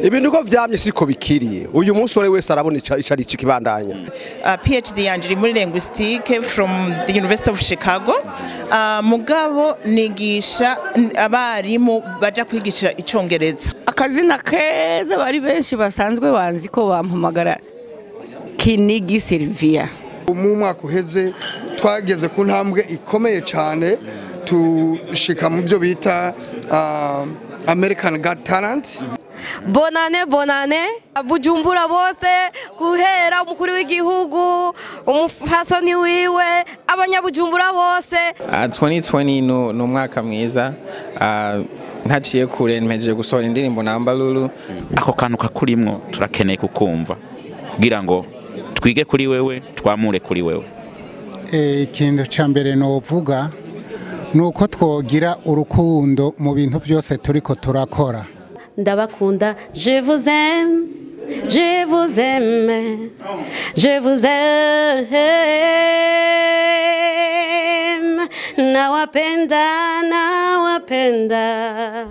Ibintu ko vyamye siko bikiri uyu munsi wari wese arabona icari kibandanya. PhD yanje iri muri linguistique from the University of Chicago. Mugabo nigisha abarimu baja kwigisha icongereza. Akazina keza bari benshi basanzwe banzi ko bampamagara Kinigi Sylvia. Mu mwaka uheze twageze ku ntambwe ikomeye cyane, tushika mu byo bita American Got Talent. Bonane bonane Bujumbura bose, guhera umukuru w'igihugu, umufasoni wiwe, abanyabujumbura bose. 2020 ni umwaka mwiza, ntaciye kure mpejeje gusohora indirimbo namba Lulu. Ako kantu kakurimwo turakeneye kukumva kugira ngo twige kuri wewe, twamure kuri wewe. Ikintu ca mbere novuga nuko twogira urukundo mu bintu byose turiko turakora. Ndabakunda, je vous aime, je vous aime, je vous aime, nawapenda, nawapenda.